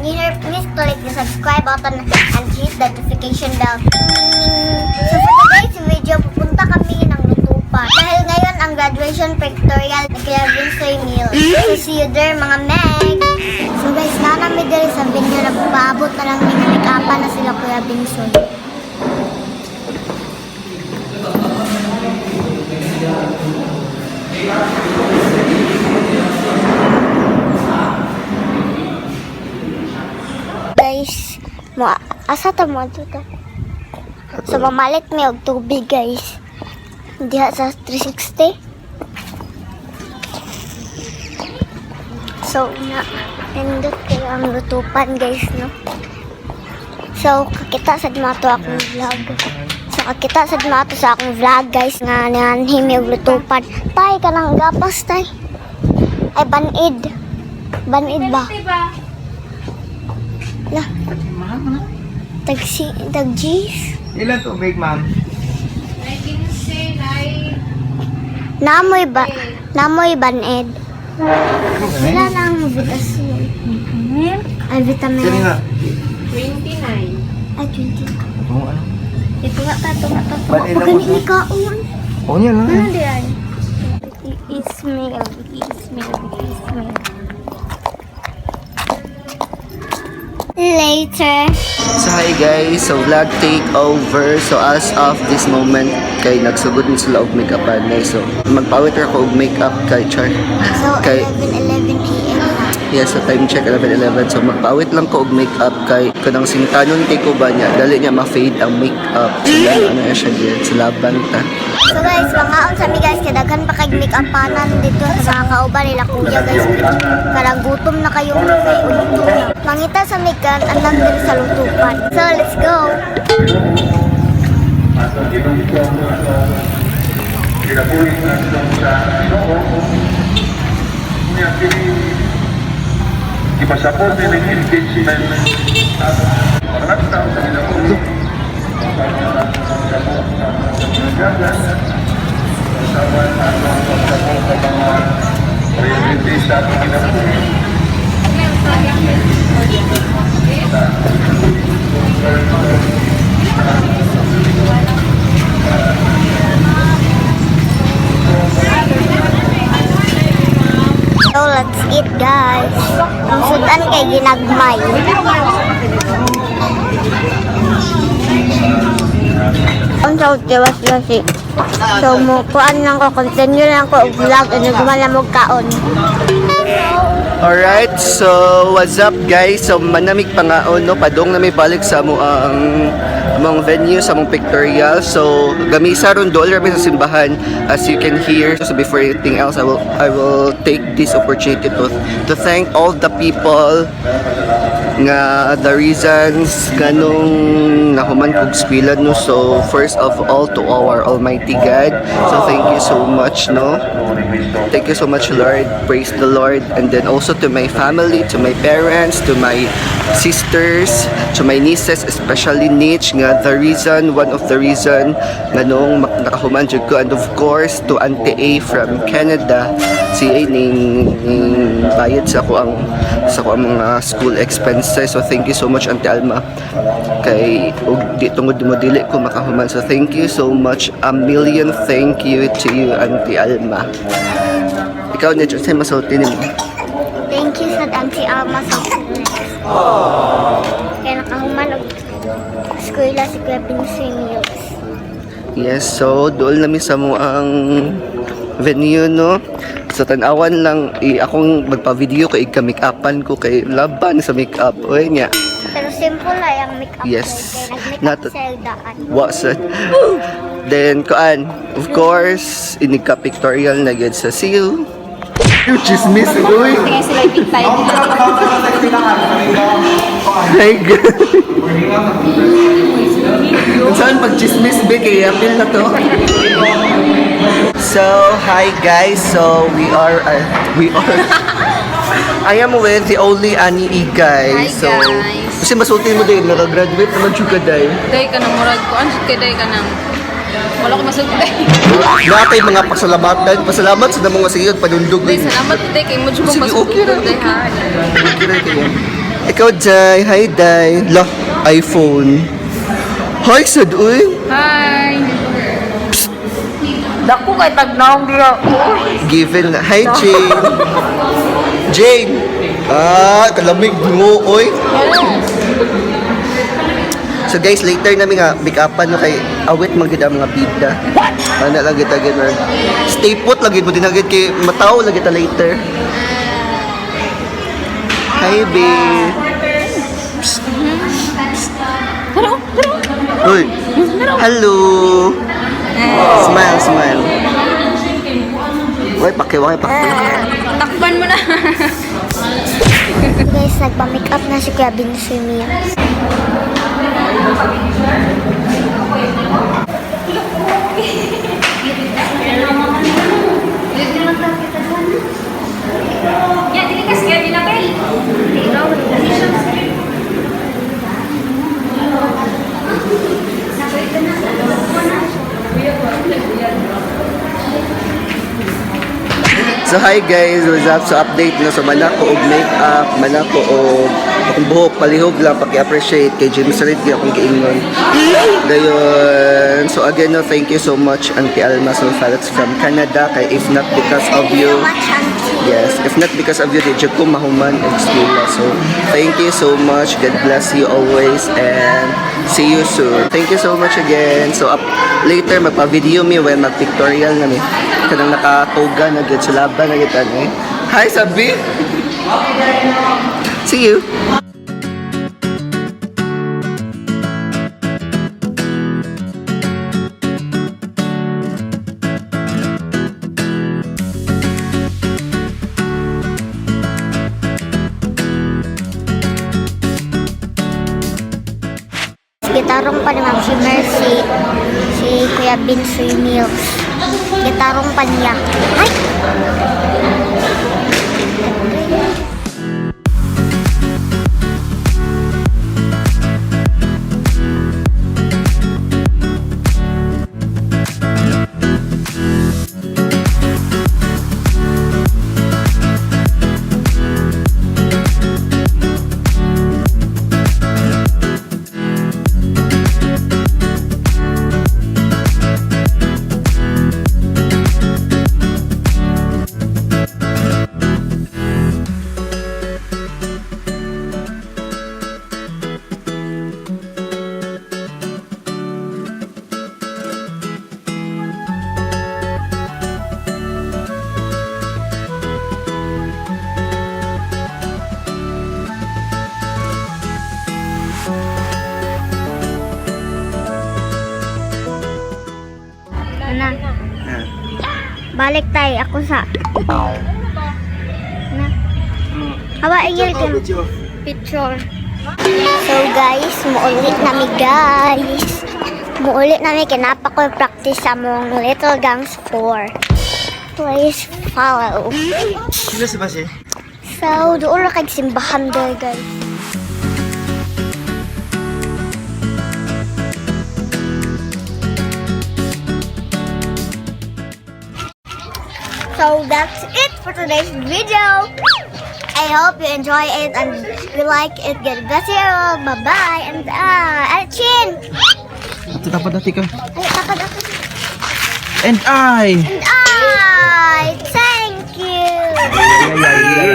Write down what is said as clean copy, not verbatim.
beginner, please click the subscribe button and hit the notification bell. So for today's video, pupunta kami ng Lutupan. Dahil ngayon ang graduation pictorial ni Kuya Binsoy Mills. So see you there, mga meg! So guys, naa na mi diri sa venue, nagpaabot na lang mi, make na sila Kuya Binsoy. Guys, mo asa ta mo ato ta? So mamalit mi og tubig, guys. Diha sa 360. So na nindot kayo ang lutupan, guys, no. So kakita sad mo ato akong vlog. So kakita sad mo ato sa akong vlog, guys, nga nianhi mi og lutupan. Tay, kanang gapas, tay. Ay, banid. Banid ba? La. Tag si tag G's. Ilan tubig, ma'am? Namoy ba? Namoy baned. Wala nang vitamin. Ay, vitamin. Sino nga? 29. Ay, 20. Ito ano? Ito nga ta, ito nga ta. Baned lang Pag ko. ni kaon. Oo niya lang. Ano di ay? Ismail, Ismail, Ismail. Later. So hi guys, so vlog takeover. So as of this moment, kay nagsugod ni sila og makeup na. So magpawit ra ko og makeup kay Char. So, Kay 11:11 a.m. na. Yes, so time check 11:11. So magpawit lang ko og makeup kay kanang singtanon kay ko ba niya, dali niya ma-fade ang makeup. So yan, ano na siya diyan sa laban ta. So guys, mangaon sa mi, guys, kay daghan pa kay make-upanan dito sa mga kauban nila kuya, guys. Karang gutom na kayo kay uto na. Mangita sa mi kan andam diri sa lutupan. So let's go. Atong ginugtong atong kinabuhi ngadto sa Ginoo. Unya kini ipasabot ni ning engagement atong paglantaw sa kinabuhi sa pagtamo sa pagkagagan usaban atong pagtamo sa mga priority sa atong kinabuhi. So let's eat, guys. Ang sudan kay ginagmay. Ang sa tiwas kasi. So mo kuan lang ko, continue lang ko og vlog and guman lang mo kaon. Alright, so what's up, guys? So manamig pangaon, no, padong na may balik sa mo ang among venue sa among pictorial. So gamisa ron dool ra mi sa simbahan, as you can hear. So before anything else, I will take this opportunity to thank all the people nga the reasons ganong nahuman kog eskwela, no. So first of all, to our almighty God, so thank you so much, no. Thank you so much, Lord. Praise the Lord. And then also to my family, to my parents, to my sisters, to my nieces, especially Nich, nga the reason, one of the reason nga nung nakahuman jud ko. And of course, to Auntie A from Canada, si A ning bayad sa ako ang mga school expenses. So thank you so much, Auntie Alma. Kay ug di tungod mo dili ko makahuman. So thank you so much. A million thank you to you, Auntie Alma. Ikaw, Nich, unsay masulti nimo? Thank you sa Auntie Alma sa Kleenex. Kaya nakahuman og eskwela si Kuya Binsoy Mills. Yes, so dool nami sa mo ang venue, no. So tan-awan lang i akong magpa-video kay ika make-upan ko kay laban sa make-up. Oy nya. Pero simple lang ang make-up. Yes. Kaya nag-make-up sa daan. Wa sa. Then kuan, of course, inig ka pictorial na gyud sa see you. You chismis, uy. Kaya sila ipintay nila. Ay, saan pag chismis be kay apil na to. So, hi guys. So, we are I am with the only Annie E, guys. Hi, So, guys. kasi masulti mo din, nakagraduate naman siya ka day. Day ka ng murag ko. Ano kay day ka ng wala ko masulti day. Naa kay mga pasalamatan. Pasalamat sa namong sige padundog. Day, salamat day kay mo jud Sige, ko okay ra, masulti day ha. Okay ra kayo. Ikaw, Jai. Hi, Dai. Lah, iPhone. Hi, sad, uy. Hi. Dako kay tagnaong dira. Given na. Hi, Jane. Jane! Ah, kalamig mo, oy. So guys, later namin nga, make upan no kay awit man gid ang mga bida. What? Ana lang gid agad man. Stay put lagi mo din agad kay mataw lagi ta later. Hi, babe. Psst. Uy. Hello. Smile, smile. Why pake, why pake. Takpan mo na. Guys, nagpa-make up na si Kuya Binsoy Mia. Ya, dili ka siya dinapel. So hi guys, what's up? So update na, so manako og makeup, manako og akong buhok palihog lang paki-appreciate kay James Reid gyud akong giingon. Dayon, so again no, thank you so much Auntie Alma Sulfalets from Canada kay if not because of Thank you you so much, Auntie. Yes, if not because of you, di jud ko mahuman og eskwela. So, thank you so much. God bless you always and see you soon. Thank you so much again. So, up later magpa-video mi when mag-pictorial na mi. Kanang nakatoga na gyud sa laban na gyud ani. Hi Sabi. See you. Gitarong pa ni Ma'am si Mercy, si Kuya Binsoy Mills. Gitarong pa niya. Ay! Ano? Balik tayo ako sa... Na? Hawa, ingil ka. Picture. So guys, muulit nami guys. Muulit nami kinapa ko practice sa mong Little Gangs 4. Please follow. Sino si Basi? So, doon ra kay simbahan doon guys. So that's it for today's video. I hope you enjoy it and you like it. God bless you all. Bye bye. And chin. Ito dapat dati ka. Ay, takad ako. And I! And I thank you. Yeah, yeah, yeah.